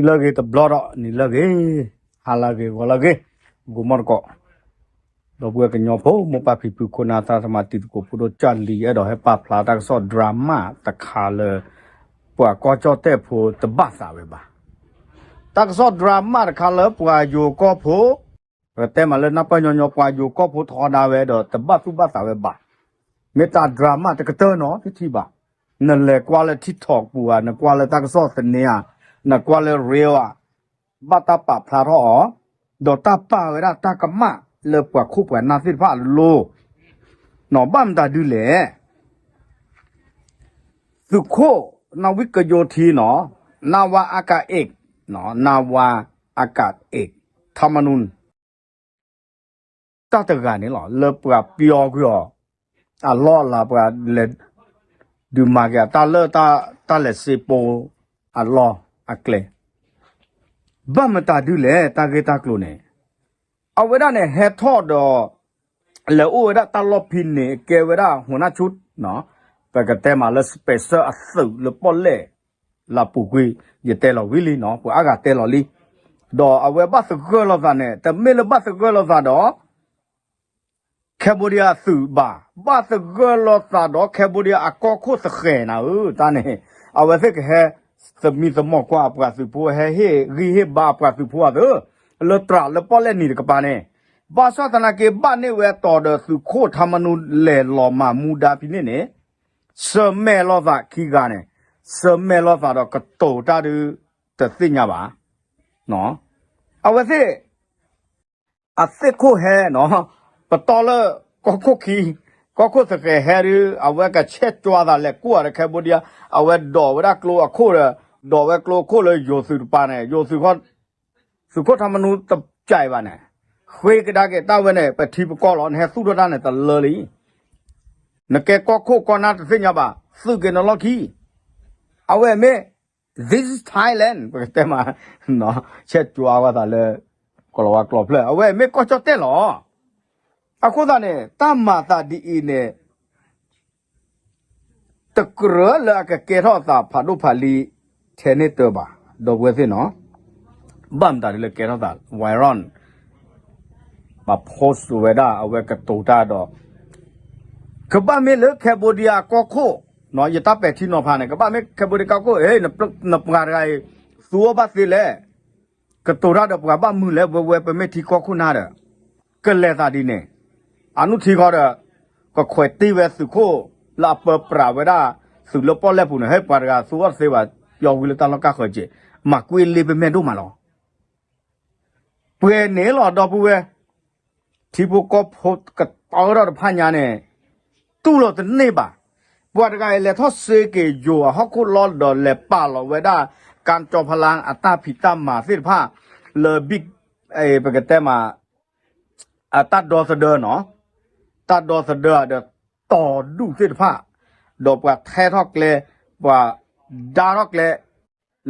လၢအဂ့ၤတဘျီဒီး နံၤလၢအဂ့ၤ, ဟါလၢအဂ့ၤ, ဂီၤလၢအဂ့ၤ, ဂိၤမီၢ်တကိး, ဒီပုၢ်ဝဲၢ်ကညီဖိ မိၢ်ပၢ်ဖံဖု ခိၣ်နၢ်သရၣ်သမါ တံၤသကိးဖိဒိၣ် ကၢ်လံၤ အဲၣ်ဒိးဟဲပာ်ဖျါတၢ်ကစီၣ် drama တခါလၢ ပှၤကီၢ်ကၠီၣ်တဲၣ်ဖိတဘၣ်သးဝဲဘၣ်. တၢ်ကစီၣ် drama တခါလၢပှၤယိၤကီၢ်ဖိ ပတဲမးလၢနၢ်ပၢၢ်ညီညီ ပှၤယိၤကီၢ်ဖိထီဒါဝဲဒီး တဘၣ်သူၣ်ဘၣ်သးဝဲဘၣ်. မ့ၢ်တၢ် drama တကတၢၢ်နီၤ တထံၣ်ဘၣ်. နလဲၤကွၢ်လၢ TikTok ပူၤဧါ, နကွၢ်လၢတၢ်ကစီၣ်သန့ဧါ, နကွၢ်လၢ reel ဧါ, ဘၣ်တၢ်ပာ်ဖျါထီၣ်အီၤ, ဒီးတၢ်ပာ်ဝဲဒၣ်တၢ်ကမၣ်လၢပှၤခိၣ်ပှၤနၢ်သ့ၣ်တဖၣ်အလိၤ, နီၤ ဘၣ်မတၤဒုလဲၣ်. သုးခိၣ် နၣ်ဝံၣ်ကယိၤထံနီၤ, နၣ်ဝါအကၣ်အ့ၣ်, နၣ်ဝါအကၣ်အ့ၣ်, ထါမနူၣ် တၢ်တဂၤန့ၣ်လီၤ လၢပှၤပျီကွံာ်အီၤ အလီၢ်အလၤ ပှၤလဲၤဒုးမၤက့ၤအတၢ်လၢတၢ်လဲၤစ့ပိ အလီၢ်အကျဲ, ဘၣ်မတၤဒုလဲၣ် တၢ်ဂ့ၢ်တၢ်ကျိၤန့ၣ်, အဝဲဒၣ်န့ၣ်ဟဲထီၣ်ဒီး လဲၤအိၣ်ဝဲဒၣ်တၢ်လီၢ်ဖံန့ၣ် ကဲဝဲဒၣ် ဟူးနၢ်ဆူၣ်, ပကတဲမးလၢ special အသုးလၢပီၣ်လဲၣ် လၢပူၤကွံာ် ယတဲလီၤဝံၤလံနီၤ ပှၤအါဂၤတဲလီၤလံ, ဒီးအဝဲဘၣ်သဂၢၢ်လိာ်သးန့ၣ် တမ့ၢ်လၢဘၣ်သဂၢၢ်လိာ်သးဒီး Cambodia သုးဘၣ်, ဘၣ်သဂၢၢ်လိာ်သးဒီး Cambodia အကီၢ်ခိၣ်သဃဲၤနၤဧၢ တၢ်န့ၣ်, အဝဲသ့ၣ်ကဟဲ သမံသမိးကွၢ်အပှၤသုးဖိ ဟဲဟ့ၣ်ဂံၢ်ဟ့ၣ်ဘါအပှၤသုးဖိအသး လၢတြးလၢပီၣ်လဲၣ်နံၤတကပၤန့ၣ်, ဘၣ်ဆၣ်သနာ်က့ ဘၣ်န့ၢ်ဝဲတီၤဒီးသုးခိၣ်ထါမနူၣ်လဲၤလီၤမၤမူဒါဖဲန့ၣ်န့ၣ်, ဆၢၣ်မဲာ်လိာ်သးခံဂၤန့ၣ်, ဆၢၣ်မဲာ်လိာ်သးဒီးကတိၤတၢ်ဒုး တသ့ၣ်ညါဘၣ်. အဝဲသ့ၣ် အသ့ၣ်ခိၣ်ဟဲနီၤ, ပတီၢ်လၢ ကီၢ်ခိၣ်ခံ, ကီၢ်ခိၣ်သဃဲၤဟဲဒုး အဝဲကဆဲးကွၢ်သးလဲၤကွၢ်ဒီး Cambodia အဝဲဒိးဝဲဒၣ်ကျိအခိၣ်ဒီး ဒိးဝဲကျိအခိၣ်လၢယိၤသုးတပၤန့ၣ် ယိၤသုး သုးခိၣ်ထါမနူၣ်တကးဘၣ်န့ၣ်, ဃ့ကဒါက့ၤတၢ်ဝဲန့ၣ် ပထံပကီၢ်လီၤ နဟဲသူၣ်ထီၣ်တၢ်န့ၣ်တလၢလံ. နကဲကီၢ်ခိၣ်ကီၢ်နၢ်တသ့ၣ်ညါဘၣ်, သုးက့ၤနလီၢ်ခံ, အဝဲမ့ၢ် This is Thailand ပကတဲမး, ဆဲးကွၢ်ဝဲသးလၢ ကီၤလၤဝါကျိာ်ဖျၢၣ် အဝဲမ့ၢ်ကီၢ်ကၠီၣ်တဲၣ်လီၤ. အဃိသတးန့ၣ် တၢ်မၤသးဒ်အံၤန့ၣ် တကြၢးလၢအကကဲထီၣ်အသးဖးဒိၣ်ဖးလံၤ ထဲန့ၣ်တၢ်ဘၣ်, ဒီပုၢ်ဝဲၢ်သ့ၣ်နီၤ, ဘၣ်မတၤဒ်လၢကဲထီၣ်သး viral ပှၤ post ဝဲဒၣ် အဝဲကတိၤတၢ်ဒီး ကဘၣ်မ့ၢ်လၢ Cambodia အကီၢ်ခိၣ်, ယတၢ်ပဲာ်ထံနီၤဖးန့ၣ် ကဘၣ်မ့ၢ် Cambodia ကီၢ်ခိၣ်, နပှၤတဂၤအံၤ သူအီၣ်ဘၣ်သ့လဲၣ်, ကတိၤတၢ်ဒီးပှၤဘၣ်မုာ်လဲၣ်, ဝဲဝဲပမ့ၢ်ထံကီၢ်ခိၣ်နၢ်ဒီး ကလဲၤသးဒ်န့ၣ်, အနုထံဃီဒီး ကခွဲးတ့ၢ်ဝဲသုးခိၣ်လၢအပၢပြးဝဲဒၣ် သုးလၢပီၣ်လဲၣ်ပူၤန့ၣ် ဟဲပှၤတဂၤသူအီၣ်တသ့ဘၣ်, ပျီဝံၤလၢတၢ်လီၢ်ကါဃၢၤက့ၤ, မၤကွ့လ့ပမဲာ်ဒိၣ်မးလီၤ. ပှဲၤန့ၣ်လီၤ ဒီပုၢ်ဝဲၢ်, ထံဖိကီၢ်ဖိကတီၤထီၣ်တဖၣ်ညါန့ၣ် တူၢ်လိာ်တန့ၢ်ဘၣ်. ပှၤတဂၤအံၤလဲၤထီၣ်စ့က့ၤယိၤအဟီၣ်ခိၣ်လီၢ်ဒီးလဲၤပာ်လီၤဝဲဒၣ် ကၠီဖလါအတၢ်ဖံးတၢ်မၤသ့ၣ်တဖၣ် လၢ ပကတဲမး အတၢ်ဒီသဒၢနီၤ, တၢ်ဒီသဒၢဒီးတီၤဒူၣ်သ့ၣ်တဖၣ်, ဒီးပှၤထဲထီၣ်ကျဲ, ပှၤဒါထီၣ်ကျဲ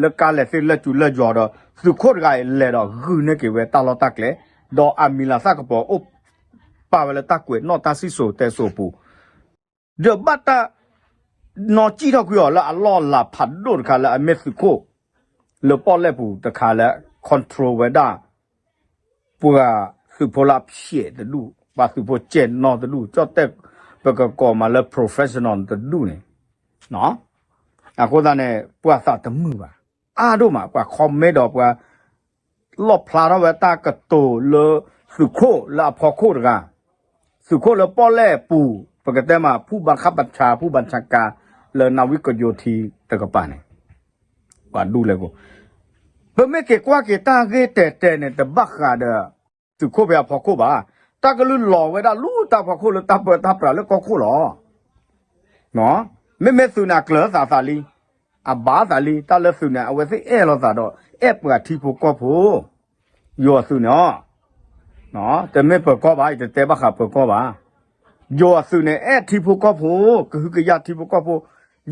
လၢကါလဲၤသ့ၣ်လၢာ်စူၤလၢာ်ယီၤဒီး သုးခိၣ်တဂၤအံၤလဲၤဒီးဂုာ်န့ၢ်က့ၤဝဲတၢ်လီၢ်တၢ်ကျဲ, ဒီးအမံၤလၤသၣ်ကပီၤအိၣ်ပာ်ဝဲလၢတၢ်ကွဲးနီၣ်တၢ်စံၣ်စိၤတဲစိၤအပူၤ ဒီးဘၣ်တၢ်နီၢ်ကံၣ်ထီၣ်ကွံာ်အီၤလၢအလီၢ်အလၤဖးဒိၣ်တခါလၢအမ့ၢ်သုးခိၣ် လၢပီၣ်လဲၣ်ပူၤတခါလၢ control ဝဲဒၣ် ပှၤသုးဖိလၢအဖျဲးတဒူၣ်, ပှၤသုးဖိကဲးနီၣ်တဒူၣ်, ကၠီၣ်တဲၣ် ပကကိးမးလၢ professional တဒူၣ်န့ၣ်, အဃိသတးန့ၣ် ပှၤသးတမုာ်ဘၣ်, အါဒိၣ်မး ပှၤ comment ဒီးပှၤ လီၣ်ဖျါထီၣ်ဝဲတၢ်ကတိၤလၢသုးခိၣ်လၢအဖီခိၣ်တဂၤ, သုးခိၣ်လၢပီၣ်လဲၣ်ပူၤ, ပကတဲမး ဖူၣ်ဘၣ်ခၣ်ပၣ်ဆါ ဖူၣ်ဘၣ်ဆါကါ လၢနၣ်ဝံၣ်ကယိၤထံတကပၤန့ၣ်, ပှၤဒူၣ်လဲၣ်ကိး, ပမ့ၢ်က့ၤကွၢ်က့ၤတၢ်ဂ့ၢ်တဲာ်တဲာ်န့ၣ် တဘၣ်ဃးဒီး သုးခိၣ်ဖဲအဖီခိၣ်ဘၣ်, တၢ်ကလုၢ်လီၤဝဲဒၣ်လူၤတၢ်ဖီခိၣ်လၢတၢ်ပၢတၢ်ပြးလၢကီၢ်ခိၣ်လီၤ. မ့မ့ၢ်သုးန့ၣ် အကျၢၤသးသးလံ, အဘၣ်သးလံ, တၢ်လၢသုးန့ၣ် အဝဲသ့ၣ်အဲၣ်လိာ်သးဒီး အဲၣ်ပှၤထံဖိကီၢ်ဖိ, ယိၤအသုးန့ၣ်, တမ့ၢ်ပၢၤကီၢ်ဘၣ်, ယတတဲဘၣ်ဃးပၢၤကီၢ်ဘၣ်, ယိၤအသုးန့ၣ် အဲၣ်ထံဖိကီၢ်ဖိ, ကဟုကယာ်ထံဖိကီၢ်ဖိ,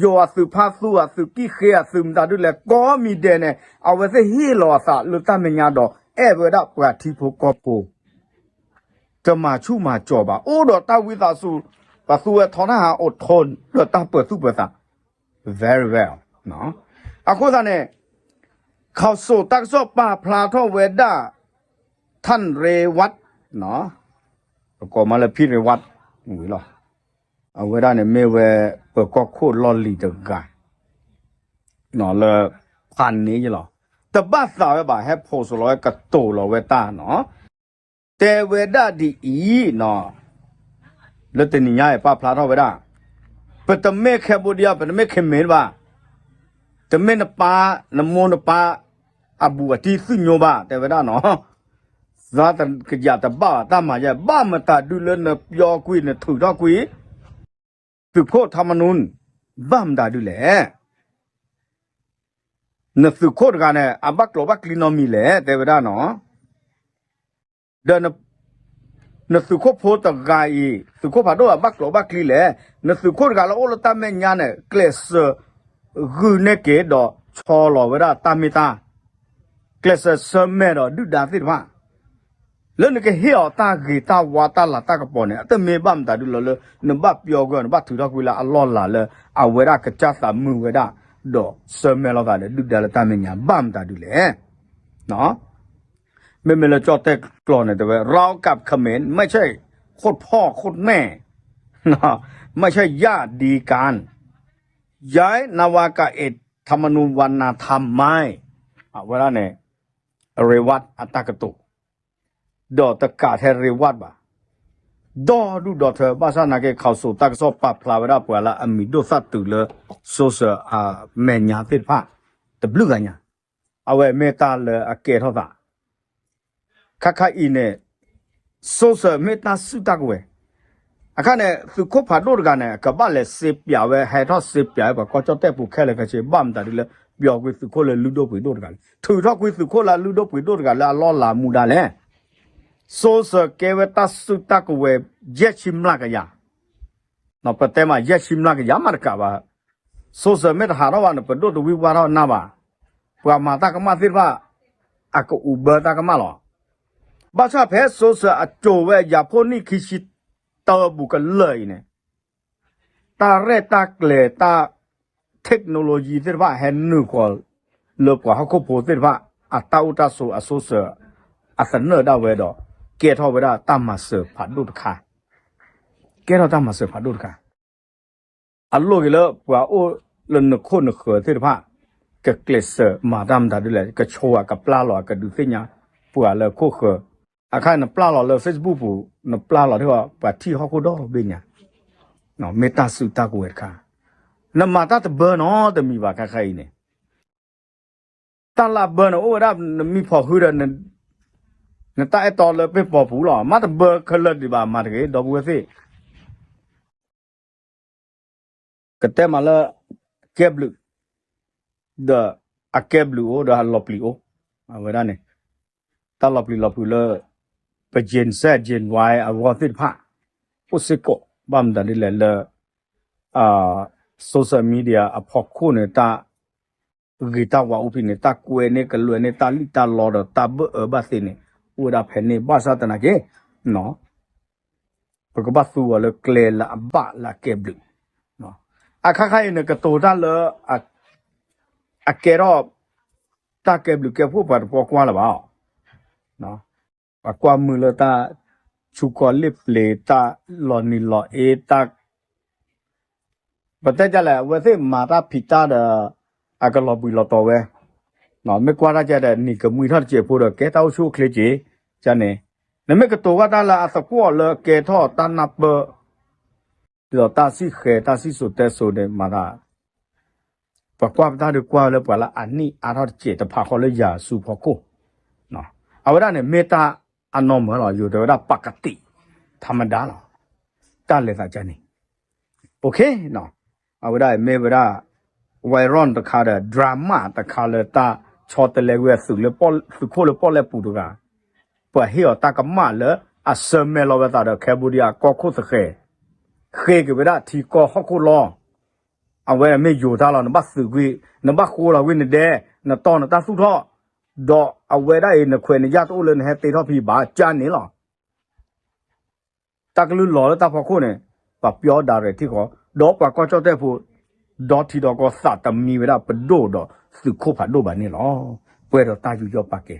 ယိၤအသုးဖါသူအသုးကံၣ်ဃ့အသုးမတၤဒုးလဲၣ် ကိးမံၤဒဲးန့ၣ် အဝဲသ့ၣ်ဟ့ၣ်လီၤအသးလၢတၢ်မဲာ်ညါဒီး အဲၣ်ဝဲဒၣ်ပှၤထံဖိကီၢ်ဖိ တမၤဆူၣ်မၤစီၤဘၣ်, အိၣ်ဒီးတၢ်ဝံသးစူၤ, ပှၤသူဝဲထီနၢ်ဟးအိၣ်ထိးဒီးတၢ်ပၢၤသူၣ်ပၢၤသး very well. အဃိသတးန့ၣ် ခီၣ်စိၣ်တၢ်ကစီၣ်ပာ်ဖျါထီၣ်ဝဲဒၣ် ထၣ်ရ့ဝး ပကိးမးလၢဖံရ့ဝးဝံၤလီၤ. အဝဲဒၣ်န့ၣ်မ့ၢ်ဝဲ ပကီၢ်ခိၣ်လီၢ်လံၤတဂၤ လၢ ဖးန့ၣ်ယလီၤ. တဘၣ်သးဝဲဘၣ် ဟဲ post လီၤဝဲ ကတိၤလီၤဝဲတၢ်နီၤ. တဲဝဲဒၣ်ဒ်အံၤနီၤ, လၢတနံၤညါအံၤပာ်ဖျါထီၣ်ဝဲဒၣ်, ပတမ့ၢ် Cambodia ပတမ့ၢ် Khmer ဘၣ်, တမ့ၢ်နပၢ် နမိၢ်နပၢ် အဘူးအတံၢ်သူၣ်ညိဘၣ် တဲဝဲဒၣ်နီၤ. သးကယၤတဘၣ်ဘၣ် တၢ်မၤယဲ ဘၣ်မတၤဒုလၢနပျီကွံာ် နထုးထီၣ်ကွံာ် သုးခိၣ်ထးမနူၣ် ဘၣ်မတၤဒုလဲၣ်. နသုးခိၣ်တဂၤန့ၣ် အဘၣ်ကျိာ်ဘၣ်ကျံနီတမံၤလဲၣ် တဲဝဲဒၣ်နီၤ. ဒီး နသုးခိၣ်ဖိတဂၤအံၤ သုးခိၣ်ဖးဒိၣ်အဘၣ်ကျိာ်ဘၣ်ကျံလဲၣ်. နသုးခိၣ်တဂၤလၢအိၣ်လၢတၢ်မဲာ်ညါန့ၣ် ကျဲးစၢးဂုာ်န့ၢ်က့ၤဒီး ဆီလီၤဝဲဒၣ်တၢ်မ့ၢ်တၢ် ကျဲးစၢးဆၢမဲာ်ဒီးဒုၣ်ဒါသ့ၣ်တဖၣ် လၢနကဟ့ၣ်အီၤတၢ်ဂ့ၤတၢ်ဝါတၢ်လၤတၢ်ကပီၤန့ၣ် အတမ့ၢ်ဘၣ်မတၤဒုလီၤလၢ နဘၣ်ပျီကွံာ် နဘၣ်ထုးထီၣ်ကွံာ်လၢအလီၢ်လၤလၢ အဝဲဒၣ်ကစၢ်သးမုာ်ဝဲဒၣ် ဒီးဆၢမဲာ်လိာ်သးဒီးဒုၣ်ဒါလၢတၢ်မဲာ်ညါ ဘၣ်မတၤဒုလဲၣ်. မ့မ့ၢ်လၢကၠီၣ်တဲၣ်ကျိာ်န့ၣ် တဲဝဲ เรากับเขมรไม่ใช่โคตรพ่อโคตรแม่ ไม่ใช่ญาติดีกัน ย้ายนาวากาเอกธรรมนูญวานาทำไม အဝဲဒၣ်န့ၣ် ရ့ဝးအတၢ်ကတိၤ ဒီးတကးထဲရ့ဝးဘၣ် ဒီဒူၣ်ဒီထၢ ဘၣ်ဆၣ်သနာ်က့ ခီၣ်စိၣ်တၢ်ကစီၣ်ပာ်ဖျါဝဲဒၣ်ပှၤလၢအမံၤဒိၣ်သၣ်တုၤလၢ စိစၢၤအမဲာ်ညါသ့ၣ်တဖၣ် တဘျုးဂၤညါ အဝဲမ့ၢ်တၢ်လၢအကဲထီၣ်သး ခါခါအံၤန့ၣ် စိစၢၤမ့ၢ်တၢ်စုတၢ်ကဝဲၤ အခါန့ၣ် သုးခိၣ်ဖးဒိၣ်တဂၤန့ၣ် ကဘၣ်လဲၤစ့ပၠးဝဲ ဟဲထီၣ်စ့ပၠးဝဲ ပှၤကီၢ်ကၠီၣ်တဲၣ်ပူၤခဲလၢာ်ခဲဆ့ ဘၣ်မတၤဒ်လၢ ပျီကွံာ်သုးခိၣ်လၢလုၢ်ဒိၣ်ပှ့ၤဒိၣ်တဂၤလဲၣ်, ထုးထီၣ်ကွံာ်သုးခိၣ်လၢလုၢ်ဒိၣ်ပှ့ၤဒိၣ်တဂၤလၢအလီၢ်လၤမူဒါလဲၣ်. စိစၢၤကဲဝဲတၢ်စုတၢ်ကဝဲၤ ယဲၢ်ဆံမျးကယၤ ပတဲမး ယဲၢ်ဆံမျးကယၤမးတကးဘၣ်. စိစၢၤမ့ၢ်တဟးထီၣ်ဘၣ်န့ၣ် ပဒိၣ်တဝံဝါထီၣ်နၢ်ဘၣ်. ပှၤမၤတၢ်ကမၣ်သ့ၣ်တဖၣ် အကအူးဘၢတၢ်ကမၣ်လီၤ. ဘၣ်ဆၣ်ဖဲစိစၢၤအစိၤဝဲအယၤဖိနံၣ်ခံဆံတၢဘူးကလၢာ်အံၤန့ၣ် တၢ်ရဲၣ်တၢ်ကျဲၤတၢ် technology သ့ၣ်တဖၣ်ဟဲနုာ်ဃီၤ လၢပှၤဟီၣ်ခိၣ်ဖိသ့ၣ်တဖၣ် အတၢ်အိၣ်တၢ်ဆိးအစိစၢၤ အသနၢၣ်ဒၣ်ဝဲဒီး ကဲထီၣ်ဝဲဒၣ်တၢ်မၤစၢၤဖးဒိၣ်တခါ, ကဲထီၣ်တၢ်မၤစၢၤဖးဒိၣ်တခါ အလိၣ်က့ၤလၢပှၤအိၣ်လၢနခိၣ်နဃၢၤသ့ၣ်တဖၣ် ကကျဲးစၢးမၤတၢ်မတၤဒ်လဲၣ် ကဆိအကပျၢ်လီၤအကဒုးသ့ၣ်ညါ ပှၤလၢခိၣ်ဃၢၤ, အခါနပျၢ်လီၤလၢ Facebook ပူၤ နပျၢ်လီၤထံၣ်အီၤ ပှၤထံၣ်ဟီၣ်ခိၣ်ဒီဘ့ၣ်ညါ, မ့ၢ်တၢ်စုတၢ်ကဝဲၤတခါ, နမၤတၢ်တဘၢနီတမံၤဘၣ်ခါခါအံၤန့ၣ် တၢ်လၢအဘၢန့ၣ် အိၣ်ဝဲဒၣ်နမံဖီၣ်ဃုဒီး နတၢ်အဲၣ်တီလၢပ့ၢ်ပီၤပူၤလီၤ. မ့ၢ်တဘၢခဲလၢာ်ဒံးဘၣ် မၤတဂ့ၤ ဒီပုၢ်ဝဲၢ်သ့ၣ်, ကတဲမးလၢ ကဲဘျုး, ဒီးအကဲဘျုးအိၣ်ဒီးအလီၤပျံၤအိၣ်, အဝဲဒၣ်န့ၣ် တၢ်လီၤပျံၤလီၤဖုးလၢ ပ Gen Z Gen Y အဂီၢ်သ့ၣ်တဖၣ် အိၣ်စ့ၢ်ကီး ဘၣ်မတၤဒ်လဲၣ်လၢ social media အဖီခိၣ်န့ၣ် တၢ်ဂ့ၤတၢ်ဝါအိၣ်ဖဲန့ၣ် တၢ်ကွဲန့ၢ်ကလွဲန့ၢ်တၢ်လံၣ်တၢ်လီဒီးတၢ်ဘၣ်အၢဘၣ်သီန့ၣ် အိၣ်ဝဲဒၣ်ဖဲန့ၣ် ဘၣ်ဆၣ်သနာ်က့ ပကဘၣ်သူအီၤလၢကျဲလၢအဘၣ်လၢအကဲဘျုး, အခါခါအံၤန့ၣ် ကတိၤတၢ်လၢ အကဲထီၣ် တၢ်ကဲဘျုးကဲဖှိၣ်ပှၤတပှီၤကွၢ်လၢၤဘၣ်, ပှၤကွၢ်မုာ်လၢတၢ်ဆူကီၢ်လ့ၣ်ပျ့ၤ တၢ်လီၤနံၤလီၤအ့ တၢ် ပတဲဒ်လဲၣ် အဝဲသ့ၣ်မၤတၢ်ဖံးတၢ်ဒီး အကလီၤဘှံးလီၤတီၤဝဲ, မ့ၢ်ကွၢ်တၢ်ကဲဒီး နံၤကမှံထီၣ်တစဲးဖိဒီး ကဲတၢ်အိၣ်ဆူၣ်အိၣ်ချ့က့ၤ, န့ၣ် နမ့ၢ်ကတိၤဝဲတၢ်လၢအသကွီၣ်လၢကဲထီၣ်တၢ်နၢ်ပၢၢ် ဒီးတၢ်စံၣ်ဃဲၤတၢ်စံၣ်စိၤတဲစိၤန့ၣ်မၤသး ပကွၢ်ပတၢ်ဒုးကွၢ်လၢပှၤလၢအနံၣ်အါထီၣ်တစဲးတဖၣ်ဃီလၢယၤဆူဖီခိၣ်, အဝဲဒၣ်န့ၣ် မ့ၢ်တၢ်အနီၢ်မၢလီၤ ယိၤတဲဝဲဒၣ် ပကတံၣ် ထးမဒါလီၤ, တၢ်လဲၤသးကန့ၣ် အဝဲဒၣ်မ့ၢ်ဝဲဒၣ် viral တခါဒီး drama တခါလၢတၢ်ဆီတလဲကွံာ်အသုးလၢ သုးခိၣ်လၢပီၣ်လဲၣ်ပူၤတဂၤ, ပှၤဟ့ၣ်အီၤတၢ်ကမၣ်လၢအဆၢမဲာ်လီၤဝဲသးဒီး Cambodia ကီၢ်ခိၣ်သဃဲၤ, ဃ့က့ၤဝဲဒၣ်ထံကီၢ်ဟီၣ်ခိၣ်လီၤ. အဝဲမ့ၢ်ယိၤတၢ်လီၤ နဘၣ်သုးကွံာ် နဘၣ်ဃိလီၤကွံာ်နဒဲ နတီၢ်နတၢ်သူၣ်ထီၣ်, ဒီးအဝဲဒၣ်အံၤ နခွဲးနယာ်တအိၣ်လၢနဟဲတ့ထီၣ်ဖံးဘၣ် ကန့ၣ်လီၤ. တၢ်ကလုၢ်လီၤလၢတၢ်ဖီခိၣ်န့ၣ် ပှၤပျီဒၣ်ရဲၣ်ထံၣ်ဃီ, ဒီးပှၤကီၢ်ကၠီၣ်တဲၣ်ဖိ ဒီထံဒီကီၢ်သးတမံဝဲဒၣ်ပဒိၣ်ဒီးသုးခိၣ်ဖးဒိၣ်ဘၣ်န့ၣ်လီၤ. ပှဲၤဒီးတၢ်ယူးယီၣ်ပာ်ကဲ,